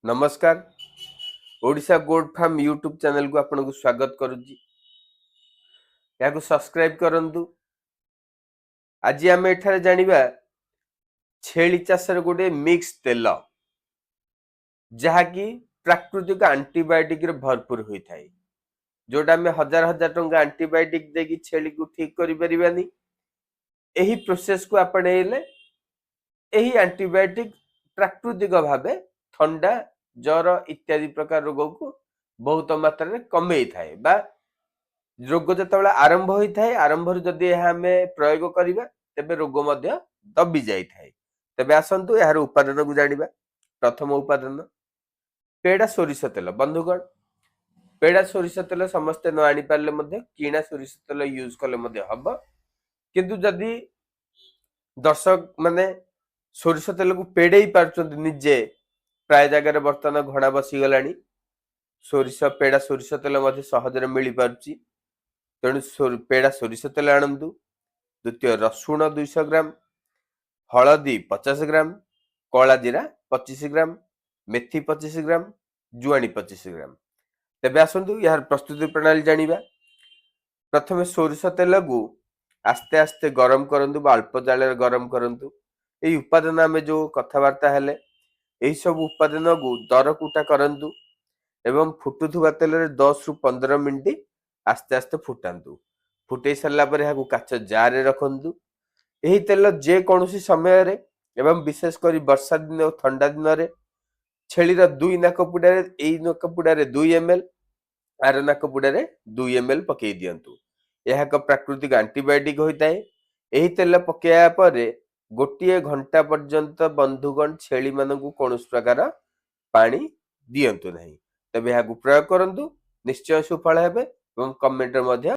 ନମସ୍କାର, ଓଡ଼ିଶା ଗୋଟ୍ farm YouTube ଚ୍ୟାନେଲକୁ ଆପଣଙ୍କୁ ସ୍ୱାଗତ କରୁଛି। ଏହାକୁ ସବସ୍କ୍ରାଇବ୍ କରନ୍ତୁ। ଆଜି ଆମେ ଏଠାରେ ଜାଣିବା ଛେଳି ଚାଷରେ ଗୋଟେ ମିକ୍ସ ତେଲ, ଯାହାକି ପ୍ରାକୃତିକ ଆଣ୍ଟିବାୟୋଟିକରେ ଭରପୁର ହୋଇଥାଏ, ଯୋଉଟା ଆମେ ହଜାର ହଜାର ଟଙ୍କା ଆଣ୍ଟିବାୟୋଟିକ ଦେଇକି ଛେଳିକୁ ଠିକ କରିପାରିବାନି। ଏହି ପ୍ରୋସେସକୁ ଆପଣେଇଲେ ଏହି ଆଣ୍ଟିବାୟୋଟିକ ପ୍ରାକୃତିକ ଭାବେ ଥଣ୍ଡା, ଜ୍ୱର ଇତ୍ୟାଦି ପ୍ରକାର ରୋଗକୁ ବହୁତ ମାତ୍ରାରେ କମେଇଥାଏ ବା ରୋଗ ଯେତେବେଳେ ଆରମ୍ଭ ହୋଇଥାଏ, ଆରମ୍ଭରୁ ଯଦି ଏହା ଆମେ ପ୍ରୟୋଗ କରିବା, ତେବେ ରୋଗ ମଧ୍ୟ ଦବି ଯାଇଥାଏ। ତେବେ ଆସନ୍ତୁ ଏହାର ଉପାଦାନକୁ ଜାଣିବା। ପ୍ରଥମ ଉପାଦାନ ପେଡ଼ା ସୋରିଷ ତେଲ। ବନ୍ଧୁଗଣ, ପେଡ଼ା ସୋରିଷ ତେଲ ସମସ୍ତେ ନ ଆଣିପାରିଲେ ମଧ୍ୟ କିଣା ସୋରିଷ ତେଲ ୟୁଜ୍ କଲେ ମଧ୍ୟ ହବ। କିନ୍ତୁ ଯଦି ଦର୍ଶକ ମାନେ ସୋରିଷ ତେଲକୁ ପେଡେଇ ପାରୁଛନ୍ତି ନିଜେ, ପ୍ରାୟ ଜାଗାରେ ବର୍ତ୍ତମାନ ଘଣା ବସିଗଲାଣି, ସୋରିଷ ପେଡ଼ା ସୋରିଷ ତେଲ ମଧ୍ୟ ସହଜରେ ମିଳିପାରୁଛି। ତେଣୁ ପେଡ଼ା ସୋରିଷ ତେଲ ଆଣନ୍ତୁ। ଦ୍ୱିତୀୟ, ରସୁଣ 200 ଗ୍ରାମ, ହଳଦୀ 50 ଗ୍ରାମ, କଳା ଜିରା 25 ଗ୍ରାମ, ମେଥି 25 ଗ୍ରାମ, ଜୁଆଣି 25 ଗ୍ରାମ। ତେବେ ଆସନ୍ତୁ ଏହାର ପ୍ରସ୍ତୁତି ପ୍ରଣାଳୀ ଜାଣିବା। ପ୍ରଥମେ ସୋରିଷ ତେଲକୁ ଆସ୍ତେ ଆସ୍ତେ ଗରମ କରନ୍ତୁ ବା ଅଳ୍ପ ଜାଳରେ ଗରମ କରନ୍ତୁ। ଏଇ ଉପାଦାନ ଆମେ ଯୋଉ କଥାବାର୍ତ୍ତା ହେଲେ, ଏହି ସବୁ ଉପାଦାନକୁ ଦରକୁଟା କରନ୍ତୁ ଏବଂ ଫୁଟୁଥିବା ତେଲରେ 10ରୁ 15 ମିନିଟ୍ ଆସ୍ତେ ଆସ୍ତେ ଫୁଟାନ୍ତୁ। ଫୁଟେଇ ସାରିଲା ପରେ ଏହାକୁ କାଚ ଜାରରେ ରଖନ୍ତୁ। ଏହି ତେଲ ଯେକୌଣସି ସମୟରେ ଏବଂ ବିଶେଷ କରି ବର୍ଷା ଦିନ ଓ ଥଣ୍ଡା ଦିନରେ ଛେଳିର ଦୁଇ ନାକପୁଡ଼ାରେ, ଏଇ ନାକପୁଡ଼ାରେ 2 ଏମ୍ ଏଲ୍, ଆର ନାକପୁଡ଼ାରେ 2 ଏମ୍ ଏଲ୍ ପକେଇ ଦିଅନ୍ତୁ। ଏହା ଏକ ପ୍ରାକୃତିକ ଆଣ୍ଟିବାୟୋଟିକ ହୋଇଥାଏ। ଏହି ତେଲ ପକେଇବା ପରେ ଗୋଟିଏ ଘଣ୍ଟା ପର୍ଯ୍ୟନ୍ତ, ବନ୍ଧୁଗଣ, ଛେଳିମାନଙ୍କୁ କୌଣସି ପ୍ରକାର ପାଣି ଦିଅନ୍ତୁ ନାହିଁ। ତେବେ ଏହାକୁ ପ୍ରୟୋଗ କରନ୍ତୁ, ନିଶ୍ଚୟ ସୁଫଳ ହେବେ ଏବଂ କମେଣ୍ଟରେ ମଧ୍ୟ